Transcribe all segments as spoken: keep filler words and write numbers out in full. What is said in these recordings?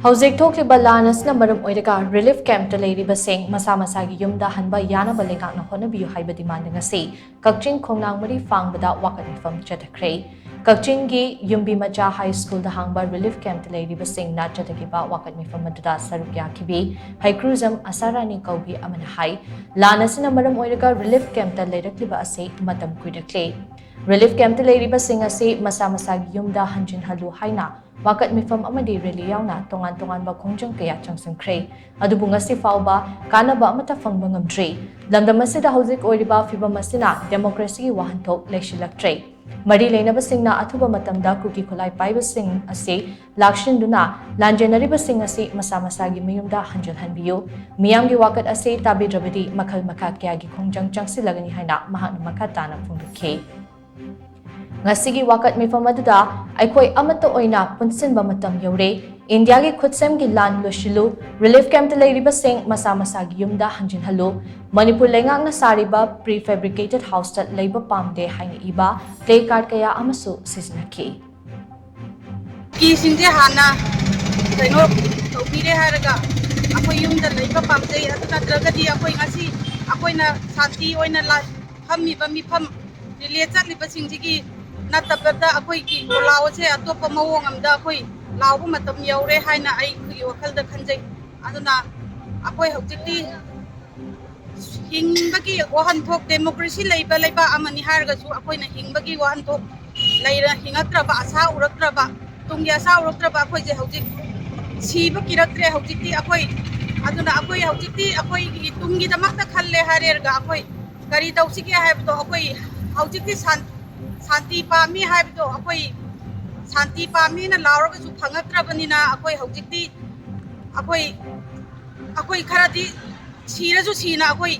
ꯍꯧꯖꯤꯛ ꯊꯣꯛꯂꯤꯕ ꯂꯥꯟ ꯑꯁꯤꯅ ꯃꯔꯝ ꯑꯣꯏꯔꯒ ꯔꯤꯂꯤꯐ ꯀꯦꯝꯞꯇ ꯂꯩꯔꯤꯕꯁꯤꯡ ꯃꯁꯥ ꯃꯁꯥꯒꯤ ꯌꯨꯝꯗ ꯍꯟꯕ ꯌꯥꯅꯕ ꯂꯩꯉꯥꯛꯅ ꯍꯣꯠꯅꯕꯤꯌꯨ ꯍꯥꯏꯕ ꯗꯤꯃꯥꯟꯗ ꯉꯁꯤ ꯀꯛꯆꯤꯡ ꯈꯣꯡꯅꯥꯡ ꯃꯔꯤ ꯐꯥꯡꯕꯗ ꯋꯥꯀꯠ ꯃꯤꯐꯝ ꯆꯠꯊꯈ꯭ꯔꯦ꯫ ꯀꯛꯆꯤꯡꯒꯤ ꯌꯨꯝꯕꯤ ꯃꯆꯥ ꯍꯥꯏ ꯁ꯭ꯀꯨꯜꯗ ꯍꯥꯡꯕ ꯔꯤꯂꯤꯐ ꯀꯦꯝꯞꯇ ꯂꯩꯔꯤꯕꯁꯤꯡꯅ ꯆꯠꯊꯈꯤꯕ ꯋꯥꯀꯠ ꯃꯤꯐꯝ ꯑꯗꯨꯗ ꯁꯔꯨꯛ ꯌꯥꯈꯤꯕꯤ ꯍꯩꯀ꯭ꯔꯨꯖꯝ ꯑꯁꯥꯔꯥꯅꯤ ꯀꯧꯕꯤ ꯑꯃꯅ ꯍꯥꯏ, ꯂꯥꯟ ꯑꯁꯤꯅ ꯃꯔꯝ ꯑꯣꯏꯔꯒ ꯔꯤꯂꯤꯐ ꯀꯦꯝꯞꯇ ꯂꯩꯔꯛꯂꯤꯕ ꯑꯁꯤ ꯃꯇꯝ ꯀꯨꯏꯔꯛꯂꯦ꯫ ꯔꯤꯂꯤꯐ ꯀꯦꯝꯞꯇ ꯂꯩꯔꯤꯕꯁꯤꯡ ꯑꯁꯤ ꯃꯁꯥ ꯃꯁꯥꯒꯤ ꯌꯨꯝꯗ ꯍꯟꯖꯤꯟꯍꯜꯂꯨ ꯍꯥꯏꯅ ꯋꯥꯀꯠ ꯃꯤꯐꯝ ꯑꯃꯗꯤ ꯔꯦꯂꯤ ꯌꯥꯎꯅ ꯇꯣꯉꯥꯟ ꯇꯣꯉꯥꯟꯕ ꯈꯣꯡꯖꯪ ꯀꯌꯥ ꯆꯪꯁꯤꯟꯈ꯭ꯔꯦ꯫ ꯑꯗꯨꯕꯨ ꯉꯁꯤ ꯐꯥꯎꯕ ꯀꯥꯟꯅꯕ ꯑꯃꯠꯇ ꯐꯪꯕ ꯉꯝꯗ꯭ꯔꯤ꯫ ꯂꯝꯗꯝ ꯑꯁꯤꯗ ꯍꯧꯖꯤꯛ ꯑꯣꯏꯔꯤꯕ ꯐꯤꯕꯝ ꯑꯁꯤꯅ ꯗꯦꯃꯣꯀ꯭ꯔꯦꯁꯤꯒꯤ ꯋꯥꯍꯟꯊꯣꯛ ꯂꯩꯁꯤꯜꯂꯛꯇ꯭ꯔꯦ꯫ ꯃꯔꯤ ꯂꯩꯅꯕꯁꯤꯡꯅ ꯑꯊꯨꯕ ꯃꯇꯝꯗ ꯀꯨꯀꯤ ꯈꯨꯠꯂꯥꯏ ꯄꯥꯏꯕꯁꯤꯡ ꯑꯁꯤ ꯂꯥꯛꯁꯤꯟꯗꯨꯅ ꯂꯥꯟꯖꯦꯟꯅꯔꯤꯕꯁꯤꯡ ꯑꯁꯤ ꯃꯁꯥ ꯃꯁꯥꯒꯤ ꯃꯌꯨꯝꯗ ꯍꯟꯖꯤꯜꯍꯟꯕꯤꯌꯨ꯫ ꯃꯤꯌꯥꯝꯒꯤ ꯋꯥꯀꯠ ꯑꯁꯤ ꯇꯥꯕꯤꯗ꯭ꯔꯕꯗꯤ ꯃꯈꯜ ꯃꯈꯥ ꯀꯌꯥꯒꯤ ꯈꯣꯡꯖꯪ ꯆꯪꯁꯤꯜꯂꯒꯅꯤ ꯍꯥꯏꯅ ꯃꯍꯥꯛꯅ ꯃꯈꯥ ꯇꯥꯅ ꯐꯣꯡꯗꯣꯛꯈꯤ꯫ ꯉꯁꯤꯒꯤ ꯋꯥꯀꯠ ꯃꯤꯐꯝ ꯑꯗꯨꯗ ꯑꯩꯈꯣꯏ ꯑꯃꯠꯇ ꯑꯣꯏꯅ ꯄꯨꯟꯁꯤꯟꯕ ꯃꯇꯝ ꯌꯧꯔꯦ꯫ ꯏꯟꯗꯤꯌꯥꯒꯤ ꯈꯨꯠꯁꯦꯝꯒꯤ ꯂꯥꯟ ꯂꯣꯏꯁꯤꯜꯂꯨ, ꯔꯤꯂꯤꯐ ꯀꯦꯝꯞꯇ ꯂꯩꯔꯤꯕꯁꯤꯡ ꯃꯁꯥ ꯃꯁꯥꯒꯤ ꯌꯨꯝꯗ ꯍꯟꯖꯤꯟꯍꯜꯂꯨ, ꯃꯅꯤꯄꯨꯔ ꯂꯩꯉꯥꯛꯅ ꯁꯥꯔꯤꯕ ꯄ꯭ꯔꯤ ꯐꯦꯕ꯭ꯔꯤꯀꯦꯇꯦꯗ ꯍꯥꯎꯁꯇ ꯂꯩꯕ ꯄꯥꯝꯗꯦ ꯍꯥꯏꯅ ꯏꯕ ꯄ꯭ꯂꯦ ꯀꯥꯔꯗ ꯀꯌꯥ ꯑꯃꯁꯨ ꯁꯤꯖꯤꯟꯅꯈꯤ꯫ ꯀꯤꯁꯤꯡꯁꯦ ꯍꯥꯟꯅ ꯀꯩꯅꯣ ꯇꯧꯕꯤꯔꯦ ꯍꯥꯏꯔꯒ ꯑꯩꯈꯣꯏ ꯌꯨꯝꯗ ꯂꯩꯕ ꯄꯥꯝꯖꯩ꯫ ꯑꯗꯨ ꯅꯠꯇ꯭ꯔꯒꯗꯤ ꯑꯩꯈꯣꯏ ꯉꯁꯤ ꯑꯩꯈꯣꯏꯅ ꯁꯥꯟꯇꯤ ꯑꯣꯏꯅ ꯂꯥ-, ꯐꯝꯃꯤꯕ ꯃꯤꯐꯝ, ꯔꯤꯂꯦ ꯆꯠꯂꯤꯕꯁꯤꯡꯁꯤꯒꯤ ꯅꯠꯇꯕꯗ ꯑꯩꯈꯣꯏꯒꯤ ꯈꯣꯜꯂꯥꯎ ꯑꯁꯦ ꯑꯇꯣꯞꯄ ꯃꯑꯣꯡ ꯑꯃꯗ ꯑꯩꯈꯣꯏ ꯂꯥꯎꯕ ꯃꯇꯝ ꯌꯧꯔꯦ ꯍꯥꯏꯅ ꯑꯩ ꯑꯩꯈꯣꯏꯒꯤ ꯋꯥꯈꯜꯗ ꯈꯟꯖꯩ꯫ ꯑꯗꯨꯅ ꯑꯩꯈꯣꯏ ꯍꯧꯖꯤꯛꯇꯤ ꯍꯤꯡꯕꯒꯤ ꯋꯥꯍꯟꯊꯣꯛ, ꯗꯦꯃꯣꯀ꯭ꯔꯦꯁꯤ ꯂꯩꯕ ꯂꯩꯕꯥꯛ ꯑꯃꯅꯤ ꯍꯥꯏꯔꯒꯁꯨ ꯑꯩꯈꯣꯏꯅ ꯍꯤꯡꯕꯒꯤ ꯋꯥꯍꯟꯊꯣꯛ ꯂꯩꯔ-, ꯍꯤꯡꯉꯛꯇ꯭ꯔꯕ, ꯑꯁꯥ ꯎꯔꯛꯇ꯭ꯔꯕ, ꯇꯨꯡꯒꯤ ꯑꯁꯥ ꯎꯔꯛꯇ꯭ꯔꯕ ꯑꯩꯈꯣꯏꯁꯦ ꯍꯧꯖꯤꯛ ꯁꯤꯕ ꯀꯤꯔꯛꯇ꯭ꯔꯦ꯫ ꯍꯧꯖꯤꯛꯇꯤ ꯑꯩꯈꯣꯏ, ꯑꯗꯨꯅ ꯑꯩꯈꯣꯏ ꯍꯧꯖꯤꯛꯇꯤ ꯑꯩꯈꯣꯏꯒꯤ ꯇꯨꯡꯒꯤꯗꯃꯛꯇ ꯈꯜꯂꯦ ꯍꯥꯏꯔꯦꯔꯒ ꯑꯩꯈꯣꯏ ꯀꯔꯤ ꯇꯧꯁꯤꯒꯦ ꯍꯥꯏꯕꯗꯣ ꯑꯩꯈꯣꯏ ꯍꯧꯖꯤꯛꯇꯤ ꯁꯥꯟ-, ꯁꯥꯟꯇꯤ ꯄꯥꯝꯃꯤ ꯍꯥꯏꯕꯗꯣ ꯑꯩꯈꯣꯏ ꯁꯥꯟꯇꯤ ꯄꯥꯝꯃꯤꯅ ꯂꯥꯎꯔꯒꯁꯨ ꯐꯪꯉꯛꯇ꯭ꯔꯕꯅꯤꯅ ꯑꯩꯈꯣꯏ ꯍꯧꯖꯤꯛꯇꯤ ꯑꯩꯈꯣꯏ, ꯑꯩꯈꯣꯏ ꯈꯔꯗꯤ ꯁꯤꯔꯁꯨ ꯁꯤꯅ ꯑꯩꯈꯣꯏ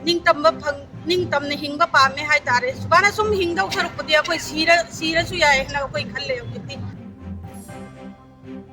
ꯅꯤꯡꯇꯝꯕ ꯐꯪ-, ꯅꯤꯡꯇꯝꯅ ꯍꯤꯡꯕ ꯄꯥꯝꯃꯦ ꯍꯥꯏꯇꯥꯔꯦ꯫ ꯁꯨꯃꯥꯏꯅ ꯁꯨꯝ ꯍꯤꯡꯗꯧ ꯁꯔꯨꯛꯄꯨꯗꯤ ꯑꯩꯈꯣꯏ ꯁꯤꯔ-, ꯁꯤꯔꯁꯨ ꯌꯥꯏ ꯍꯥꯏꯅ ꯑꯩꯈꯣꯏ ꯈꯜꯂꯦ ꯍꯧꯖꯤꯛꯇꯤ꯫